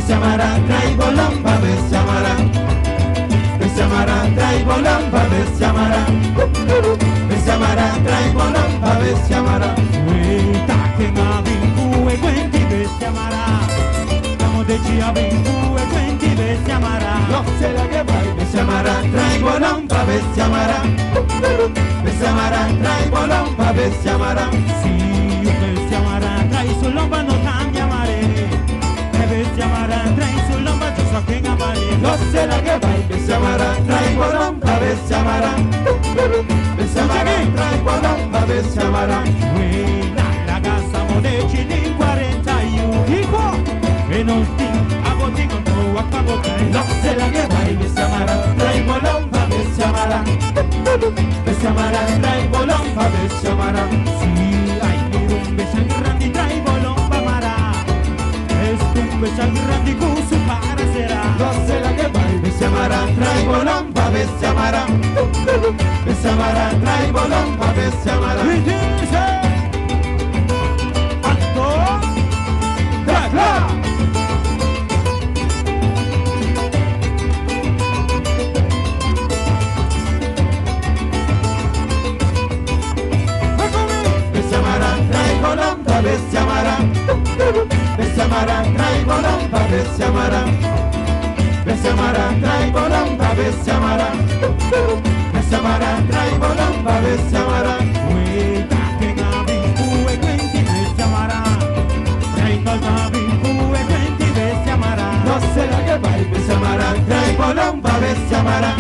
Bestia mara, trai bolomba, bestia mara. Bestia mara, trai bolomba, bestia mara. Bestia mara, trai bolomba, bestia mara. No se la que vai, bestia mara, trai bolomba, bestia mara. Bestia mara, trai bolomba, bestia mara. No se la que vai, bestia mara, trai bolomba, bestia mara. Bestia mara, trai bolomba, bestia mara. No se la que vai, bestia mara, trai bolomba, bestia mara. Bestia mara, trai bolomba, bestia mara. No se la que vai, bestia mara, trai bolomba, bestia mara. Bestia mara, trai bolomba, bestia mara. Tra, tra. Bestia mara, trai bolomba, bestia mara. Bestia mara, trai bolomba, bestia mara. Bestia mara, trai bolomba, bestia mara. Bestia mara, trai bolomba, bestia mara. No se la que vai, bestia mara, trai bolomba, bestia mara.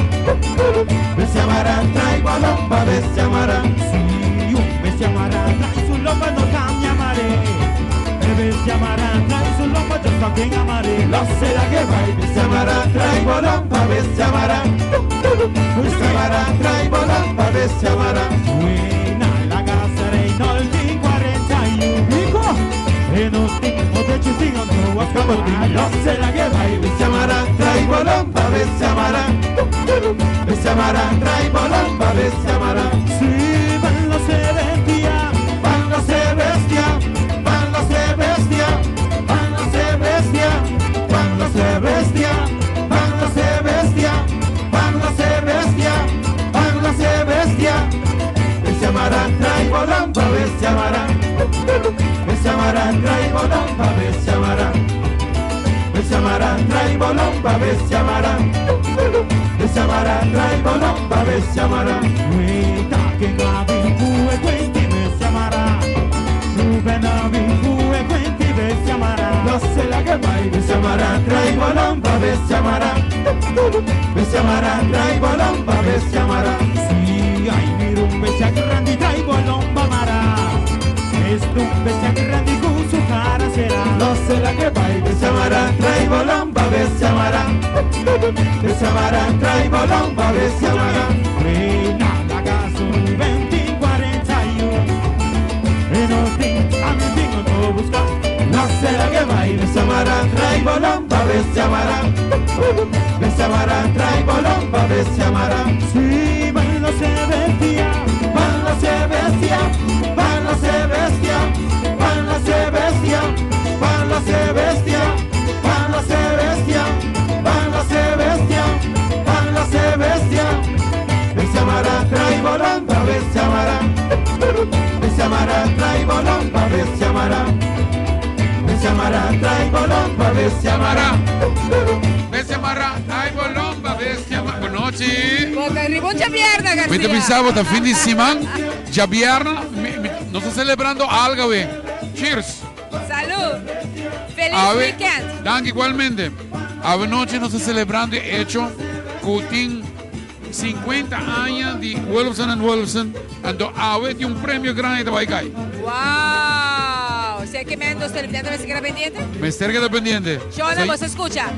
Bestia mara, trai bolomba, bestia mara. No se la que vai, bestia mara, trai bolomba, bestia mara. Bestia mara, trai bolomba, bestia mara. No se la que vai, bestia mara, trai bolomba, bestia mara. Bestia mara, trai bolomba, bestia mara. Van los se bestia, van los se bestia, van los se bestia, van los se bestia, van los se bestia, van los se bestia, van los se bestia. Bestia mara, trai bolomba, bestia mara. Bestia mara, trai bolomba, bestia mara. Bestia mara, trai bolomba, bestia mara. Bestia mara, trai bolomba, bestia mara. No se la que vai, bestia mara, trai bolomba, bestia mara. Bestia mara, trai bolomba, bestia mara. No se la que vai, bestia mara, trai bolomba, bestia mara. Bestia mara, trai bolomba, bestia mara. No se la que vai, bestia mara, trai bolomba, bestia mara. Bestia mara, trai bolomba, bestia mara. Sí, van los se bestia, Van los se bestia, van los se bestia, van los se bestia, van los se bestia, van los se bestia, van los se bestia, van los se bestia. Bestia mara, trai bolomba, bestia mara. Bestia mara, trai bolomba, bestia mara. Bestia mara, trai bolomba, bestia mara. Bestia mara, ai bolomba, bestia mara. Bon nochi. Riba djabièrnè, Garcia. Mi ta pensa, ta fin di siman, djabièrnè, nos ta selebrando algu, we. Cheers. Salú. Felis Awe, weekend. Danki igualmente. Awe nochi nos ta selebrando e hecho ku tin 50 aña di Wilson and Wilson, anto awe tin un premio grandi ta bai kai. Wow! Sea ke men nos televidente mester keda pendiente? Mester keda pendiente. Shona, bo skucha.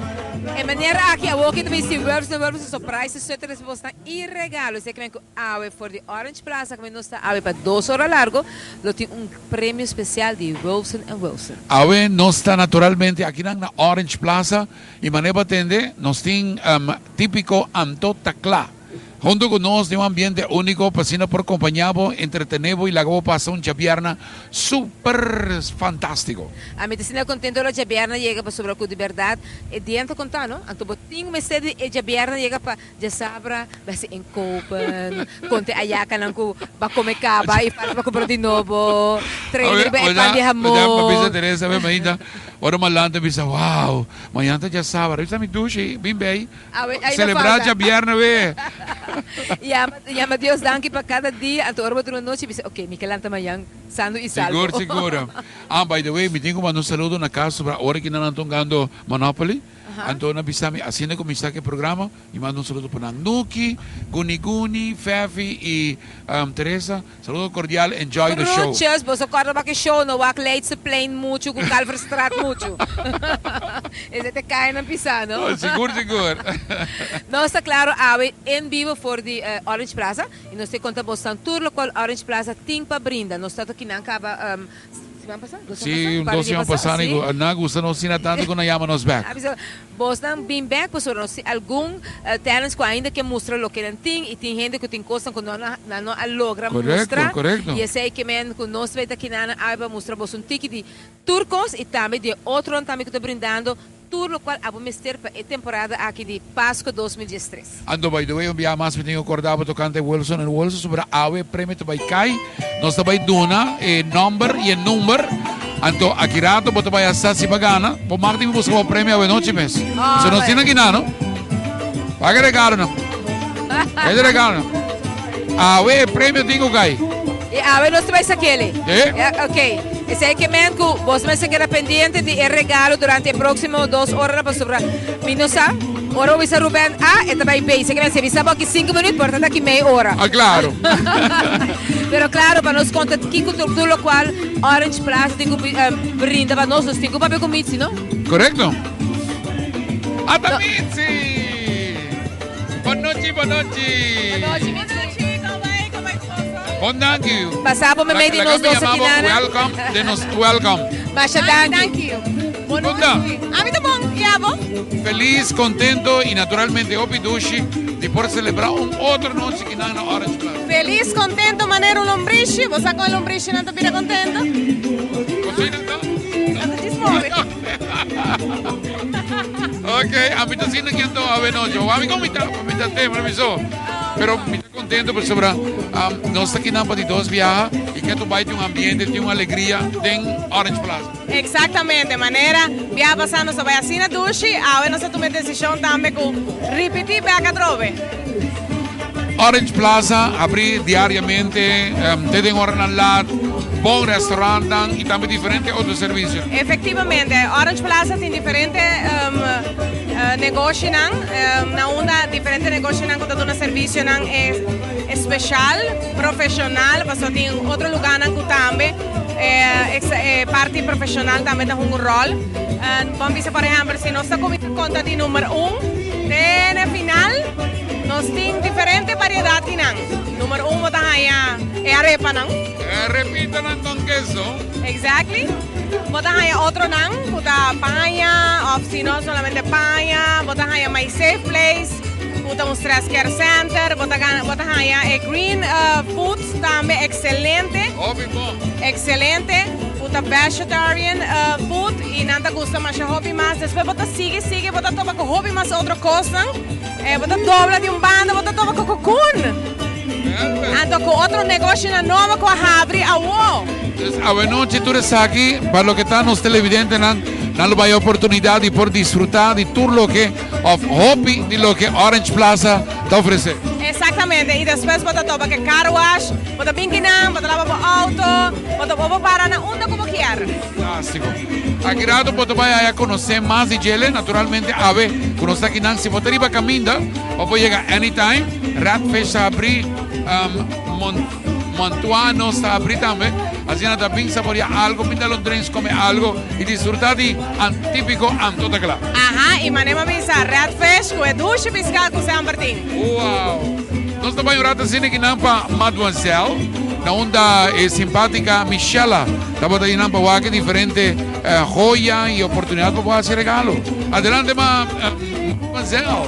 E manera aki, awor ku tambe si Wilson and Wilson surprise, suerte respuesta i regalo. Sea ke men awe for di Orange Plaza, ku nos ta awe pa 2 ora largu, lo tin un premio spesial di Wilson and Wilson. Awe nos ta naturalmente aki na Orange Plaza i manera atende, nos tin típiko anto ta kla. Hunto ku nos den un ambiente úniko pa asina por kompañá bo, entretené bo i laga bo pasa un djabièrna super fantástiko. Ami ta sinti kontento ora djabièrna yega pasobra ku di bèrdat e dia ta kontá, no? Anto bo tin mester di e djabièrna yega pa djasabra bai hasi inkopen, konta e ayakanan ku ba kome kaba i falta pa kumpra di nobo, trae riba e pan di hamon. Bisa Teresa, ora malanta bisa, wow, mañana ta djasabra, bisa mi dushi, bin bei. Celebra djabierne we. Yama, yama Dios danki pa cada dia, anto ora bo drumi anochi bisa, ok, mi ke lanta mañan sano y salvo. Sigur, sigur. Ah, by the way, mi tin cu manda un saludo na cas sobra ora ki nan a tongando Monopoly. Anto nan bisa mi, asina cu mi sa cu e programa, mi manda un saludo pa nan. Nuki, Guni Guni, Fefi y Teresa. Saludo cordial, enjoy the show. Groetjes, boso corda wak e show, no wak Leidseplein mucho cu Kalverstraat mucho. Esey ta cae nan pisa, no? Sigur, sigur. Nos ta claro awe en bibo for di Orange Plaza y nos te conta bosnan tur locual Orange Plaza tin pa brinda. Nos ta toki nan caba siman pasa? Dos siman pasa? Sí, un dos siman pasa. Nan a gusta nos asina tanto cu nan yama nos bek. Bosnan bin bek pasobra nos tin algun talents ku ainda ke mustra loke nan tin i tin hende ku tin kosnan ku no nan no a logra mustra i esei ke men ku nos tabata kina nan awe pa mustra boso un tiki di tur kos i tambe di e otronan tambe ku ta brindando tur lokual abo mester pa e temporada aki di Pasko 2013. Anto by the way un biaha mas mi tin ku korda bo tokante Wilson en Wilson sobra awe premio ta bai kai. Nos ta bai duna e nomber y e number. Anto aki rato bo ta bai a sa si bo gana. Bo mag di mi busca bo premio awe nochi mes. So nos tin aki na no. Paga e regalo no. Paga e regalo no. Awe e premio tin cu cay. Y awe nos ta bai sakele. Sí. Ja, ok. Esey ke men cu bos mester keda pendiente di e regalo durante e proximo dos oranan pasobra mi no sa. Ora bo bisa Ruben A, e ta bai B. Esei ke men si e bisa bo aki sinku minuut, por ta ta aki mei ora. Ah, claro. Pero claro, pa nos konta kiko tur tur lokual Orange Plaza tin ku brinda pa nos, nos tin ku papia ku Mitzi, no? Korekto. Ata Mitzi! Bon nochi, bon nochi. Bon nochi, Mitzi. Bon danki. Pasa bo meimei di nos dos aki, Nana. Welcome, den nos welcome. Masha danki. Bon ta? Ami ta bon, y abo? Feliz, contento y naturalmente hopi dushi di por celebra un otro nochi kinan na Orange Plaza. Feliz, contento manera un lombrishi. Bo sa con e lombrishinan ta bira contento? Cocina ta? Nan ta djis move. Ok, ami ta sinti ki anto awe nochi. Ami con mi ta, mi ta tembra mi so. Pero mi ta contento pasobra nos ta kinan pa di dos biaha y ke tu bai tin un ambiente, tin un alegria den Orange Plaza. Exactamente, manera biaha pasa nos a bai asina dushi, awe nos a tuma e decision tambe cu ripiti bek atrobe. Orange Plaza habri diariamente te den oranan laat, bon restaurantnan y tambe diferente otro servicio. Efectivamente, Orange Plaza tin diferente negoshinan, na unda diferente negoshinan cu ta duna servicionan especial, profesional, pasobra tin otro lugarnan cu tambe. E parti profesional tambe ta hunga un rol. Bon bisa por ehempel si nos ta cuminsa conta di number un te na final nos tin diferente variedad di nan. Number un bo ta haya e arepanan. E arepitanan con queso. Exactly. Bo ta haya otronan cu ta paña of si no solamente paña bo ta haya My Safe Place cu ta un stress care center. Bo ta bo ta haya e green food. Tambe excelente. Hopi bon. Excelente. Cu ta vegetarian food y nan ta gusta masha hopi mas. Despues bo ta sigui sigui bo ta topa cu hopi mas otro cosnan. Bo ta dobla di un banda bo ta topa cu cocoon. Anto cu otro negoshinan nobo cu a habri awo. Dus awenochi tur esaki pa loke ta nos televidentenan nan lo bay oportunidad di por disfruta di tur loke of hopi di loke Orange Plaza ta ofrece. Exactamente, y despues bo ta topa ke car wash, bo ta bin kinan, bo ta laba bo auto, bo ta bo para na unda cu bo kier. Fantastico. Aki rato bo ta bay haya conoce mas di djele, naturalmente awe cu nos ta kinan, si bo ta riba caminda, bo por yega anytime, Redfish ta abri, Montuano's ta abri tambe, asina ta bin saborea algo, bin dal un drinks, come algo y disfruta di tipico Anto ta cla. Aha, y manera mi bisa Redfish cu e dushi pisca cu semper tin. Wow! Nos ta bay un rato asina kinan pa Mademoiselle, na unda e simpatica Michella tabata yinan pa wak e diferente joya y oportunidad pa bo haci regalo. Adelante ma Mademoiselle!